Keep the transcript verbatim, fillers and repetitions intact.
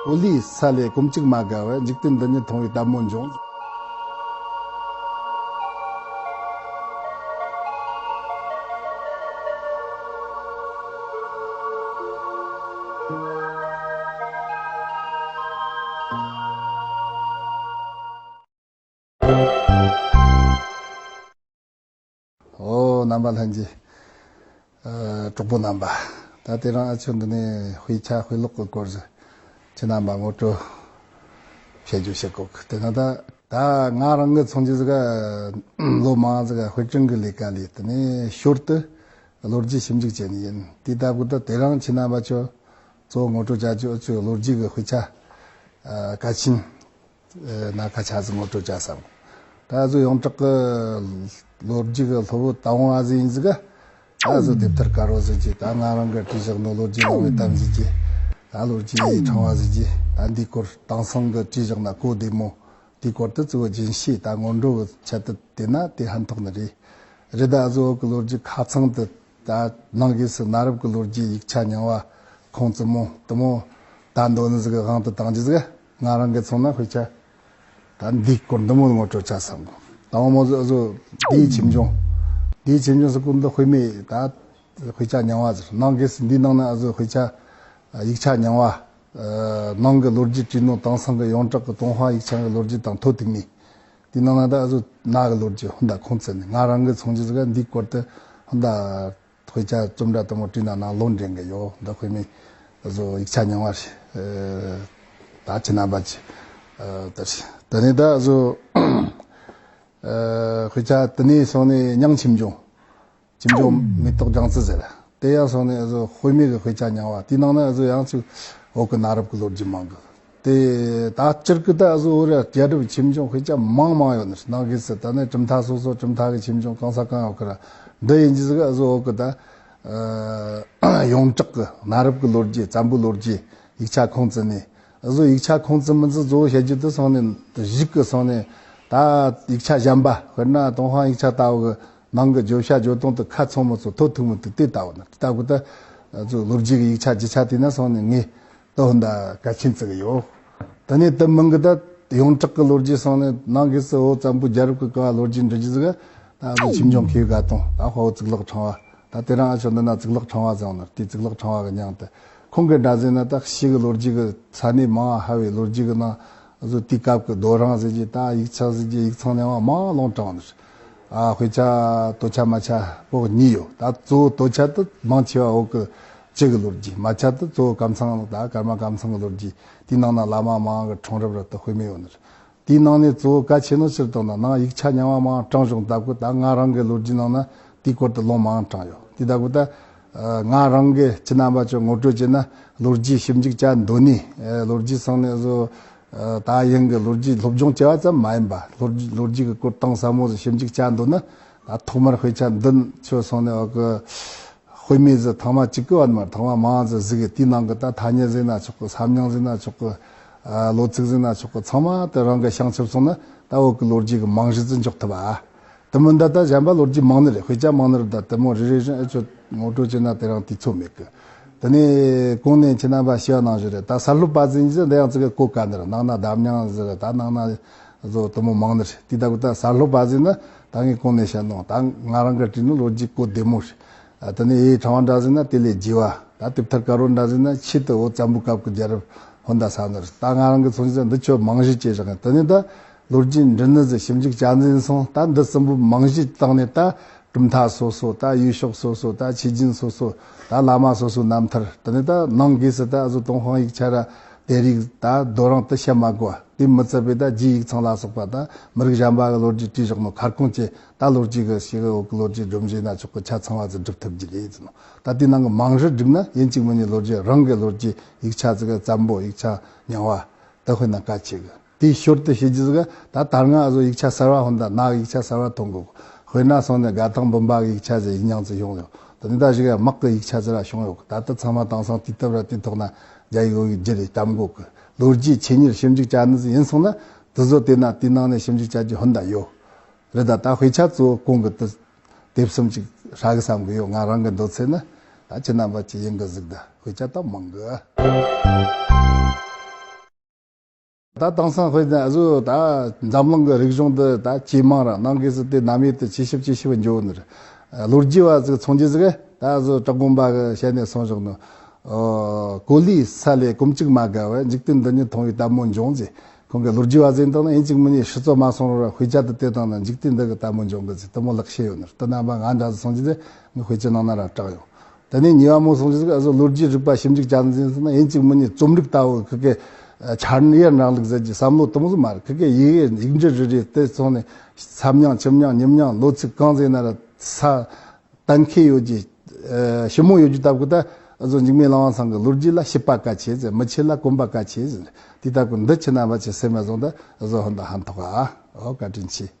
ཨོ་ལི་ས་ལས་གོམ་གཅིག་མ་དགའ་བར། འཇིག་རྟེན་འདི་ཉིད་མཐོང་བའི་ལྟད་མོ་འབྱུང་། ཨོ། རྣམ་པ་ལྷན་རྒྱས། ཨ། གྲོགས་པོ་རྣམ་པ། ད་དེ་རིང་ཨ་ཆོ་འདི་ནས་དཔེ་ཆ་དཔེ་ཀློག་གི་སྐོར་ཟིག་ཁྱེད་རྣམ་པ་ངོ་སྤྲོད་བྱེད་རྒྱུ་བྱེད་གོ་གི། དེ་ན་ད་ད་ང་རང་གི་མཚོན་རྒྱུ་ཟིག་ག་ལོ་མང་ཟིག་ག་དཔེ་སྐྲུན་གི་ལས་ཀ་ལས། དེ་ནས་ཞོར་དུ་ལོ་རྒྱུས་ཞིབ་འཇུག་བྱེད་ནི་ཡིན། དེ་ལྟ་བུ་ད་དེ་རིང་ཁྱེད་རྣམ་པ་ཆོ་གཙོ་བོ་ངོ་སྤྲོད་བྱ་རྒྱུ་ཨ་ཆོ་ལོ་རྒྱུས་གི་དཔེ་ཆ། ཨ། གལ་ཆེན། ཨ། སྣ་ཁ་ཆ་ཟིག་ངོ་སྤྲོད་བྱ་བསམ། ད་གཟོད་ཡོངས་གྲགས་ཀྱི་ལོ་རྒྱུས་ཀྱི་སློབ་བུ་དང་བ་ཟིག་ཡིན་ཟིག་ག་ད་གཟོད་དེབ་ཐེར་དཀར་པོ་ཟིག་གི། ད་ང་རང་གི་བྲིས་བཞག་ནོ་ལོ་རྒྱུས་ནང་བའི་གཏམ་ཟིག་གི། ད་ལོ་རྒྱུས་ཡིག་ཕྲེང་བ་ཟིག་གི། ད་འདིའི་སྐོར་དེང་སང་གི་བྲིས་བཞག་ན་གོ་བདེ་མོ། དེའི་སྐོར་དུ་གཙོ་བོ་རྒྱུན་ཤེས་ད་སྔོན་འགྲོ་གི་ཆེད་དུ་བལྟས་ན་དེ་ཕན་ཐོགས་ནི་རེད། རེད། ད་གཟོད་བོད་ཀྱི་ལོ་རྒྱུས་ཁ་ཚང་དུ་ད་ནང་སྒོས་སུ་གནའ་རབས་ཀྱི་ལོ་རྒྱུས་ཡིག་ཆ་རྙིང་བ་ཁུངས་བཙུན་མོ་དེ་མོ་ད་འདོན་ནི་ཟིག་གི་དབང་དུ་བཏང་རྒྱུ་ཟིག་ང་རང་གི་མཚོན་ན་དཔེ་ཆ་ད་འདིའི་སྐོར་འདི་མོ་ངོ་སྤྲོད་བྱ་བསམ་གོ། དང་པོ་མོ་ཟིག་གཟོད་འདིའི་ཆོས་འབྱུང་། འདིའི་ཆོས་འབྱུང་ཟེར་གོ་འདི་དཔེ་མེད་ད། དཔེ་ཆ་རྙིང་བ་ཟེར། ནང་སྒོས་སུ་འདིའི་ནང་ན་གཟོད་དཔེ་ཆ་ཡིག་ཆ་རྙིང་བ། ཨ། ནང་གི་ལོ་རྒྱུས་བྲིས་ནོ་དེང་སང་གི་ཡོངས་གྲགས་ཀྱི་ཏུན་ཧོང་ཡིག་ཆ་གི་ལོ་རྒྱུས་དང་ཐོ་ཐུག་ནས། དེའི་ནང་ན་ད་གཟོད་གནའ་གི་ལོ་རྒྱུས་ཧོན་ད་ཁུངས་བཙུན་ནས། ང་རང་གི་མཚོན་རྒྱུ་ཟིག་ག་འདིའི་སྐོར་དུ་ཧོན་ད་དཔེ་ཆ་རྩོམ་འདྲ་དེ་མོ་བྲིས་ན་ནང་ལོག་འདྲེན་གི་ཡོད། འདི་དཔེ་མེད་གཟོད་ཡིག་ཆ་རྙིང་བ་རེད། ཨ། ད་ཁྱེད་རྣམ་པ་ཅི། ཨ། ད་རེད། དེ་ནས་ད་གཟོད། ཨ། དཔེ་ཆ་དེ་ནས་སོང་ནས་ཉང་ཆོས་འབྱུང་། ཆོས་འབྱུང་མེ་ཏོག་སྦྲང་རྩི་ཟེར། དེ་ཡང་སོང་ནས་གཟོད་དཔེ་མེད་གི་དཔེ་ཆ་རྙིང་བ། དེའི་ནང་ན་གཟོད་ཡང་ཅིག་བོད་ཀྱི་གནའ་རབས་ཀྱི་ལོ་རྒྱུས་མང་གི། དེ་ད་སྤྱིར་གི་ད་གཟོད་བོད་ར་རྒྱལ་རབས་ཆོས་འབྱུང་དཔེ་ཆ་མང་མང་ཡོད་ནི། ནང་སྒོས་སུ་ད་ནི་གྲུབ་མཐའ་སོ་སོ་གྲུབ་མཐའ་གི་ཆོས་འབྱུང་གང་ས་གང་ཡོད་གི་ར། འདི་ཡིན་རྒྱུ་ཟིག་ག་གཟོད་བོད་ཀྱི་ད། ཨ། ཡོངས་གྲགས་ཀྱི་གནའ་རབས་ཀྱི་ལོ་རྒྱུས་བཙན་པོའི་ལོ་རྒྱུས་ཡིག་ཆ་ཁུངས་བཙུན་ནས། གཟོད་ཡིག་ཆ་ཁུངས་བཙུན་མིན་ཚུལ་གཙོ་བོ་བཤད་རྒྱུ་དེ་སོང་ནས་གཞུག་གི་སོང་ནས་ད་ཡིག་ཆ་གཞན་པ་དཔེར་ན་ཏུན་ཧོང་ཡིག་ཆ་ལྟ་བུ་གི་ནང་གི་བརྗོད་བྱ་བརྗོད་དོན་དེ་ཁ་ཚང་མོ་ཚོ་ཐོ་ཐུག་མི་ཐུག་དེ་ལྟ་བུ་ན་དེ་ལྟ་བུ་ད་གཟོད་ལོ་རྒྱུས་ཀྱི་ཡིག་ཆ་རྒྱུ་ཆ་དེ་ན་སོང་ནས་ངས་ད་ཧོན་ད་གལ་ཆེན་བརྩི་གི་ཡོད། དེ་ནས་དེ་མིན་གི་ད་ཡོངས་གྲགས་ཀྱི་ལོ་རྒྱུས་སོང་ནས་ནང་སྒོས་སུ་བོད་བཙན་པོའི་རྒྱལ་རབས་ཀྱི་སྐབས་ལོ་རྒྱུས་འབྲི་རྒྱུ་ཟིག་ག་ད་གཟོད་ཆོས་འབྱུང་མཁས་པའི་དགའ་སྟོན། ད་དཔའ་བོ་གཙུག་ལག་ཕྲེང་བ། ད་དེ་རིང་ཨ་ཆོ་འདི་ན་གཙུག་ལག་ཕྲེང་བ་ཟེར་ནི་དེ་གཙུག་ལག་ཕྲེང་བ་གི་མྱིང་དེ། ཁོང་གི་འདྲ་ཟེར་ན་ད་ཕྱི་གི་ལོ་རྒྱུས་གི་ས་གནས་མང་ཧ་བའི་ལོ་རྒྱུས་གི་ནང་གཟོད་དུས་སྐབས་གི་རྡོ་རིང་ཟེར་གྱི་ད་ཡིག་ཆ་ཟེར་གྱི་ཡིག་ཚང་རྙིང་བ་མང་ལོང་དྲངས་ནི། ཨ། དཔེ་ཆ་སྟོད་ཆ་སྨད་ཆ་པོ་གཉིས་ཡོད། ད་གཙོ་བོ་སྟོད་ཆ་དེ་མང་ཆེ་བ་བོད་གི་སྤྱི་གི་ལོ་རྒྱུས། སྨད་ཆ་དེ་གཙོ་བོ་ཀམ་ཚང་ད་ཀརྨ་ཀམ་ཚང་གི་ལོ་རྒྱུས། དེའི་ནང་ན་བླ་མ་མང་གི་འཁྲུངས་རབས་ར་དེ་དཔེ་མེད་ཡོད་ནི། དེའི་ནང་ནས་གཙོ་བོ་གལ་ཆེ་ནོ་ཕྱིར་བཏང་ན་ནང་ཡིག་ཆ་རྙིང་བ་མང་དྲངས་བྱུང་། ད་གོ་ད་ང་རང་གི་ལོ་རྒྱུས་ནང་ན་དེའི་སྐོར་དུ་ལུང་མང་དྲངས་ཡོད། དེ་ད་གོ་ད་ང་རང་གི་ཁྱེད་རྣམ་པ་ཚོ་ངོ་སྤྲོད་བྱས་ན་ལོ་རྒྱུས་ཞིབ་འཇུག་བྱ་འདོད་ནི། ལོ་རྒྱུས་སོང་ནས་བཟོ་ད་ཡིན་གི་ལོ་རྒྱུས་སློབ་སྦྱོང་བྱས་པ་ཙམ་མ་ཡིན་པ། ལོ་རྒྱུས་ལོ་རྒྱུས་ཀྱི་སྐོར་གཏིང་ཟབ་མོ་ཞིབ་འཇུག་བྱ་འདོད་ན་ད་ཐོག་མར་དཔེ་ཆ་འདི་ཚོ་སོང་ནས་འོག་གི་དཔེ་མེད་ཟིག་ཐེངས་མ་གཅིག་གི་བར་མ་ཐེངས་མ་མང་ཟིག་གཟིགས་གི། དེའི་ནང་གི་ད་ཐ་སྙད་ཟེར་ན་ཆོག་གི། ས་མིང་ཟེར་ན་ཆོག་གི། ཨ། ལོ་ཚིགས་ཟེར་ན་ཆོག་གི། ཚང་མ་དེ་རང་གི་བྱང་ཆུབ་སོང་ན་ད་བོད་གི་ལོ་རྒྱུས་གི་རྨང་གཞི་ཟིག་འཇོག་ཐུབ་ཨ། དེ་མིན་ད་ད་གཞན་པ་ལོ་རྒྱུས་མང་ནི་རེད། དཔེ་ཆ་མང་ནི་རེད། ད་དེ་མོ་རེ་རེ་བཞིན་ཨེ་ཆོ་ངོ་སྤྲོད་བྱས་ན་དེ་རིང་དུས་ཚོད་མེད་གི། དེ་ནས་གོང་ནས་ཁྱེད་རྣམ་པ་ཞུ་བ་ནང་བཞིན་རེད། ད་གསར་སློབ་པ་ཟིག་ཡིན་ཟེར་འདི་ཡང་ཙི་གི་གོ་དཀའ་ནི་རེད། ནང་ན་བརྡ་རྙིང་ཟེར་ད་ནང་ན་བཟོ་དེ་མོ་མང་ནི་རེད། དེ་ད་གི་ད་གསར་སློབ་པ་ཟིག་ན་ད་ངས་གོང་ནས་བཤད་ནོ་ད་ང་རང་གི་བྲིས་ནི་ལོ་རྒྱུས་གོ་བདེ་མོ་རེད། ཨ། དེ་ནས་ཡི་ཕྲེང་བ་འདྲ་ཟིག་ན་དེ་ལས་རྒྱས་པ། ད་དེབ་ཐེར་དཀར་པོ་འདྲ་ཟིག་ན་ཆེད་དུ་བོད་བཙན་པོའི་སྐབས་ཀྱི་རྒྱལ་རབས་ཧོན་ད་ས་ནི་རེད། ད་ང་རང་གི་མཚོན་བྱེད་འདི་ཆོ་རྨང་གཞི་བྱས་བཞག་ཡིན། དེ་ནས་ད་ལོ་རྒྱུས་འབྲི་ནི་ཟིག་ཞིབ་འཇུག་བྱ་འཛིན་སོང་། ད་འདི་གསུམ་པོ་རྨང་གཞི་བཏང་ནས་ད་གྲུབ་མཐའ་སོ་སོ། ད་ཡུལ་ཕྱོགས་སོ་སོ། ད་ཆོས་རྒྱུན་སོ་སོ། ད་བླ་མ་སོ་སོའི་རྣམ་ཐར། དེ་ནས་ད་ནང་སྒོས་སུ་ད་གཟོད་ཏུན་ཧོང་ཡིག་ཆ་ར་དེ་རིགས་ད་རྡོ་རིང་དུ་བཤད་མ་དགོས་པ། དེ་མི་ཚད་པའི་ད་རྒྱའི་ཡིག་ཚང་ལ་སོགས་པ་ད་མི་རིགས་གཞན་པ་གི་ལོ་རྒྱུས་བྲིས་བཞག་ནོ་ཁར་ཁོང་ཅེ་ད་ལོ་རྒྱུས་གི་ཞིག་གི་འོག་གི་ལོ་རྒྱུས་སྒྲོམ་གཞི་ན་ཆོག་གི། ཆ་ཚང་བ་ཚོ་སྒྲུབ་ཐུབ་རྒྱུ་རེད་ཟེར་ནོ། ད་དེའི་ནང་གི་རྨང་གཞི་བསྒྲིགས་ན་ཡིན་གཅིག་མིན་གཉིས་ལོ་རྒྱུས་རང་གི་ལོ་རྒྱུས་ཡིག་ཆ་ཚོ་གི་བཙན་པོ་ཡིག་ཆ་རྙིང་བ་དེ་དཔེར་ན་གལ་ཆེ་གི། དེའི་ཞོར་དུ་བྱས་རྒྱུ་ཟིག་ད་ད་སྔ་བཟོ་ཡིག་ཆ་གསར་བ་ཧོན་ད་ནག་ཡིག་ཆ་གསར་བ་ཐོན་གོ། དཔེར་ན་སོང་ནས་དགའ་ཐང་འབུམ་པ་གི་ཡིག་ཆ་ཟེར་ཡིག་རྙིང་ཚོ་ཡོང་ཡོད། དེ་ནི་ད་ཞིག་དམག་གི་ཡིག་ཆ་ཟེར་བ་བྱུང་ཡོད། ད་ལྟ་ཚང་མ་དེང་སང་དུས་སྟབས་ར་དུས་ཐོག་ན་རྒྱ་ཡིག་བོད་ཡིག་བསྒྱུར་རེ་གཏམ་གོ་གི། ལོ་རྒྱུས་ཆེད་གཉེར་ཞིབ་འཇུག་བྱ་ནི་ཟིག་ཡིན་སོང་ན་དེ་ཚོ་དེ་ན་དེའི་ནང་ནས་ཞིབ་འཇུག་བྱ་རྒྱུ་ཧོན་ད་ཡོད། རེད། ད་ད་དཔེ་ཆ་གཙོ་བོ་གོང་གི་དེ་དེབ་གསུམ་ཅིག་ཧྲ་གི་བསམ་གི་ཡོད། ང་རང་གི་འདོད་ཚུལ་ནི་ད་ཁྱེད་རྣམ་པ་ཅིག་ཡིན་གི་ཟིག་ད་དཔེ་ཆ་ད་མང་གི། ད་དེང་སང་དཔེར་ན་ཨ་ཟོ་ད་འཛམ་གླིང་གི་རིག་གཞུང་འདི་ད་ཇེ་མང་ར་ནང་གི་སྲིད་དེ་ནམ་ཡེ་དུ་ཇེ་ཞིབ་ཇེ་ཞིབ་འགྱོ་ནི་རེད། ལོ་རྒྱུས་བ་ཟིག་ཚོང་རྒྱུ་ཟིག་ད་ཨ་ཟོ་བྲག་དགོན་པ་གི་ཞལ་ནས་གསུངས་བཞག་ནི། ཨོ། གོ་ལའི་ས་ལས་གོམ་གཅིག་མ་བརྒལ་བར། འཇིག་རྟེན་འདི་ཉིད་མཐོང་བའི་ལྟད་མོ་འབྱུང་ཟེར། ཁོང་གི་ལོ་རྒྱུས་བ་ཟིག་དང་ནི་ཡིན་གཅིག་མིན་གཉིས་ཕྱི་ཚོ་མ་སོང་ར་དཔེ་ཆ་དུ་དེ་དང་ནི་འཇིག་རྟེན་འདི་གི་ལྟད་མོ་འབྱུང་གི་ཟེར་དེ་མོ་ལག་ཤེས་ཡོད་ནི་རེད། དེ་རྣམ་པ་ང་འདྲ་ཟིག་སོང་རྒྱུ་དེ་ངའི་དཔེ་ཆ་ནང་ན་ར་བྲིས་ཡོད། དེ་ནས་གཉིས་པ་མོ་སོང་རྒྱུ་ཟིག་ཨ་ཟོ་ལོ་རྒྱུས་རིག་པ་ཞིབ་འཇུག་བྱ་འཛིན་ཟིན་ན་ཡིན་གཅིག་མིན་གཉིས་རྩོམ་རིག་ལྟ་བུ་ཁི་གེ་འཆར་ཡན་རིང་ལུགས་ཟེར་གྱི་བསམ་བློ་དེ་མོ་ཟིག་མ་རེད། ཁི་གེ་ཡི་གེ་ཡིག་འབྲུ་རེ་རེ་དེ་སོང་ནས་མཚམས་མྱང་ཁྱིམ་མྱང་ཉིན་མྱང་ལོ་ཚིགས་གང་ཟིག་ན་ར་ས་གཏན་འཁེལ་ཡོད་ཀྱི། ཨ། ཞིབ་མོ་ཡོད་ཀྱི་སྟབས་ཀྱི་ད་ཨ་ཟོ་འཇིགས་མེད་བླ་བྲང་ཚང་གི་ལོ་རྒྱུས་ལ་ཞིབ་པ་གལ་ཆེ་ཟེར། མི་ཆེ་ལ་གོམས་པ་གལ་ཆེ་ཟེར། དེ་ལྟ་བུ་འདི་ཁྱེད་རྣམ་པ་ཚོས་སེམས་ལ་བཟུང་ད་ཨ་ཟོ་ཧོན་ད་ཧན་ཐོག་ཨ། ཨོ། བཀའ་དྲིན་ཆེ།